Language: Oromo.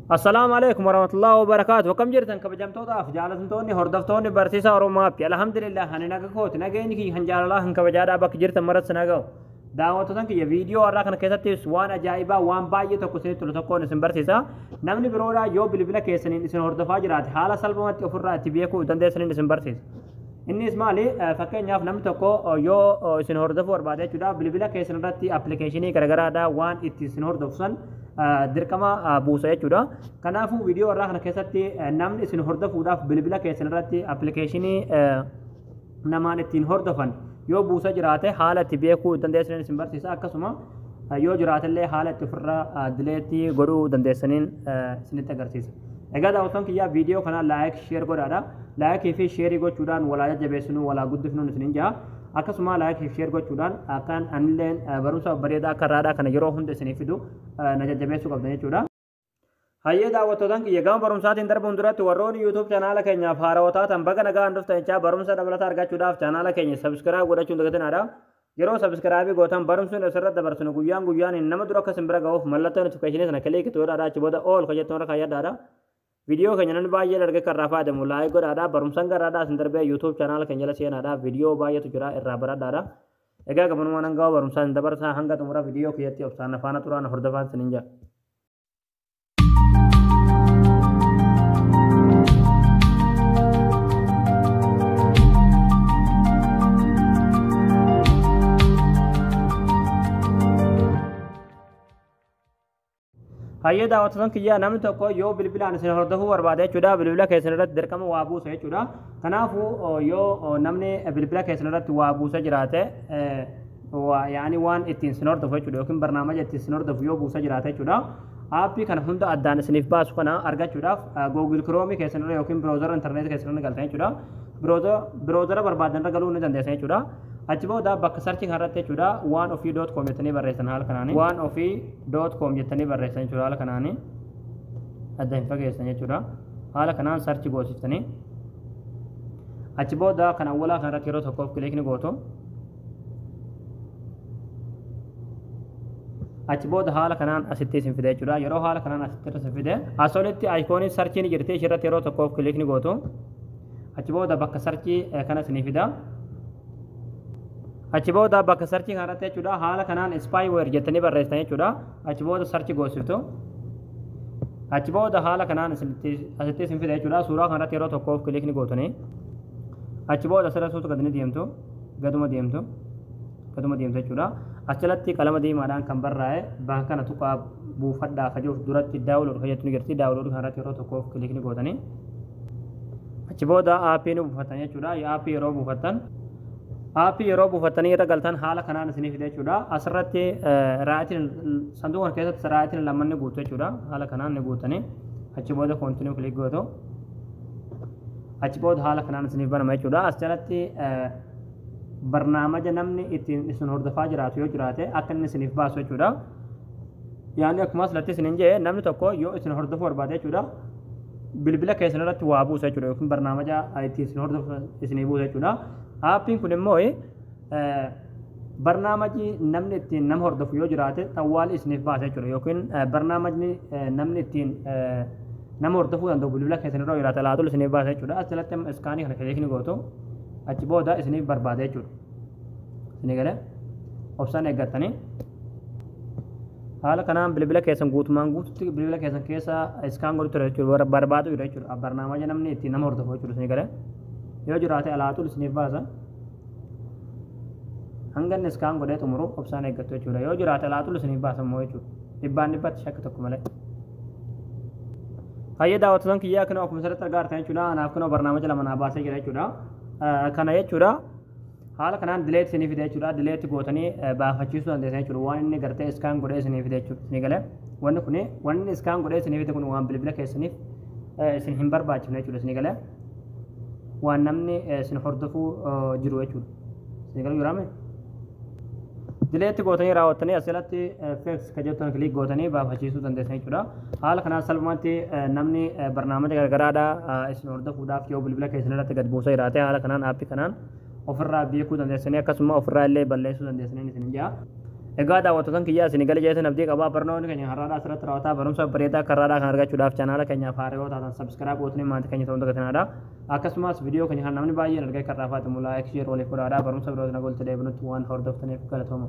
Assalaamu alaikum warahmatullahi wabarakaatu. Akkam jirtan kabajamtootaaf jaalatamtoonni hordoftoonni barsiisaa Oromoo App? Alhamdulillah, ani naga kooti. Nageenyi kiyya kan jaalalaa kan kabajaadhaa bakka jirtan maratti naga'u. Daawwattoota kiyya, viidiyoo har'aa kana keessatti waan ajaa'ibaa, waan baay'ee tokko isinitti tolu tokkoon isin barsiisa. Namni biroodhaa yoo bilbila keessaniin isin hordofaa jiraate, haala salphumatti ofirraa itti beekuu dandeessaniin isin barsiisa. Innis maali? Fakkeenyaaf, namni tokko yoo isin hordofuu barbaade jechuudha, bilbila keessan irratti appilikeeshinii garaagaraadhaa waan itti isin hordofsan dirqama buusa jechuudha. Kanaafuu viidiyoo irraa kana keessatti namni isin hordofuudhaaf bilbila keessan irratti appilikeeshinii namaan ittiin hordofan yoo buusa jiraate, haala itti beekuu dandeessaniin isin barsiisa. Akkasuma yoo jiraatellee haala itti ofirraa delete godhuu dandeessaniin isinitti agarsiisa. Egaa daawwattoon kiyyaa, viidiyoo kana like, share godhaadha. Like fi share gochuudhaan walaa jajjabeessinuu, walaa guddifnuun isiniin jaha. Akkasuma like fi share gochuudhaan akkaan anilleen barumsa bareedaa akka irraadhaa kana yeroo hunda isinii fidu na jajjabeessuu qabdan jechuudha. Hayyee daawwattootaan kiyya, gama barumsaatiin darbuun duratti warroonni YouTube chaanaala keenyaaf haarawaa taatan baga nagaan dhuftan jechaa, barumsa dabalataa argachuudhaaf chaanaala keenya subscribe godhachuun dagatinaadha. Yeroo subscribe gootan barumsuun asirratti dabarsinu guyyaan guyyaan nama dura akka isin bira ga'uuf mallattoo notification sana click godhaadha. Achi booda all kan jettu irra kaayyadhaadha. Viidiyoo keenya namni baay'ee argee kan irraa fayyadamu like godhaadha. Barumsaan garaadhaa isin darbee YouTube chaanaala keenya jala seenaadha. Viidiyoo baay'eetu jira, irraa baradhaadha. Egaa gabanumaan hanga barumsaan dabarsaa, hanga xumura viidiyoo kiyyatti obsaan faana turaan hordofaan isiniin jedha. Hayyee daawwattoota kiyyaa, namni tokko yoo bilbilaan isin hordofuu barbaade jechuudha, bilbila keessan irratti dirqama waa buusa jechuudha. Kanaafuu yoo namni bilbila keessan irratti waa buusa jiraate, yaani waan ittiin isin hordofu jechuudha, yookiin barnaamaja ittiin isin hordofu yoo buusa jiraate jechuudha. Aappii kana hunda addaan isiniif baasu kana argachuudhaaf Google Chrome keessan irra yookiin browser intarneetii keessan irra galtan jechuudha. Browser barbaadan irra galuu ni dandeessan jechuudha. Achi booda bakka search kanarratti jechuudha, waan ofii.com jettanii barreessan haala kanaani. waan ofii.com jettanii barreessan jechuudha, haala kanaani. Adda hin fageessan jechuudha. Haala kanaan search goosiftanii. Achi booda kan awwalaa kanarratti yeroo tokkoof click ni gootu. Achi booda haala kanaan asitti isin fide jechuudha. Yeroo haala kanaan asitti isin fide, as olitti icon search ni jirti, ishirratti yeroo tokkoof click ni gootu. Achi booda bakka search kana isinii fida. Achi booda bakka search kanarratti jechuudha, haala kanaan spyware jettanii barreessitan jechuudha. Achi booda search goosiftu. Achi booda haala kanaan asitti isin fida jechuudha. Suuraa kanarratti yeroo tokkoof click ni gootanii. Achi booda asirra suutu gadi ni deemtu. Gaduma deemtu. Gaduma deemtu jechuudha. As jalatti qalama diimaadhaan kan barraa'e bakka kana tuqaa buufadhaa kajuuf duratti download kan jettu ni jirti. Download kanarratti yeroo tokkoof click ni gootanii. Achi booda aappii ni buufatan jechuudha. Aappii yeroo buufatanii irra galtan haala kanaan isinii fide jechuudha. Asirratti rightiin sanduuqa kana keessatti rightiin lamman ni guutu jechuudha. Haala kanaan ni guutanii achi booda continue click gootu. Achi booda haala kanaan isiniif banama jechuudha. As jalatti barnaamaja namni ittiin isin hordofaa jiraatu yoo jiraate akka inni isiniif baasu jechuudha. Yaani akkuma asirratti isiniin jedhe, namni tokko yoo isin hordofuu barbaade jechuudha, bilbila keessan irratti waa buusa jechuudha, yookiin barnaamaja ittiin isin hordofu isinii buusa jechuudha. Aappiin kun immoo barnaamajni namni ittiin nama hordofu yoo jiraate xawwaali isiniif baasa jechuudha, yookiin barnaamajni namni ittiin nama hordofuu danda'u bilbila keessan irra jiraate laatul isiniif baasa jechuudha. As jalatti amma scan kana click ni gootu. Achi booda isiniif barbaada jechuudha. Isinii galee obsaan eeggattanii haala kanaan bilbila keessan guutumaan guututti bilbila keessan keessa scan godhu ture jechuudha, barbaadu jira jechuudha, barnaamaja namni ittiin nama hordofu jechuudha. Isinii galee yoo jiraate alaatul isiniif baasa. Hanga inni scan godhee xumuru obsaan eeggattu jechuudha. Yoo jiraate alaatul isiniif baasa immoo jechuudha, dhibbaan dhibbatti, shakki tokko malee. Hayyee daawwattoota kiyyaa, kunoo akkuma asirratti argaa jirtan jechuudha, anaaf kunoo barnaamaja lama naa baasee jira jechuudha. Kana jechuudha, haala kanaan delete isinii fide jechuudha. Delete gootanii baafachiisuu dandeessan jechuudha. Waan inni gartee scan godhee isinii fide jechuudha. Isinii galee wanni kuni, wanni inni scan godhee isinii fide kun waan bilbila keessaniif isin hin barbaachifne jechuudha. Isinii galee waan namni isin hordofuu jiru jechuudha. Isinii galee jiraame? Delete gootanii raawwattanii as jalatti fix ka jettan click gootanii baafachiisuu dandeessan jechuudha. Haala kanaan salphumatti namni barnaamija garagaraadhaa isin hordofuudhaaf yoo bilbila keessan irratti gad buusa jiraate, haala kanaan aappii kanaan ofirraa beekuu dandeessanii, akkasuma ofirraa illee balleessuu dandeessanii isin jaa. Egaa daawwattoota kiyyaa isin gala jeetan abdii qabaa. Barnoonni keenya har'aadhaa asirratti raawwataa. Barumsa bareedaa akka har'aadhaa kan argachuudhaaf chaanaala keenyaaf haaraa yoo taatan subscribe gootanii maatii keenya ta'uu dagatinaadha. Akkasumas viidiyoo keenya kan namni baay'een argee kan raafaatamu like, share waliif godhaadha. Barumsa birootiin nagoolti deebinutti waan hordoftaniif galatooma.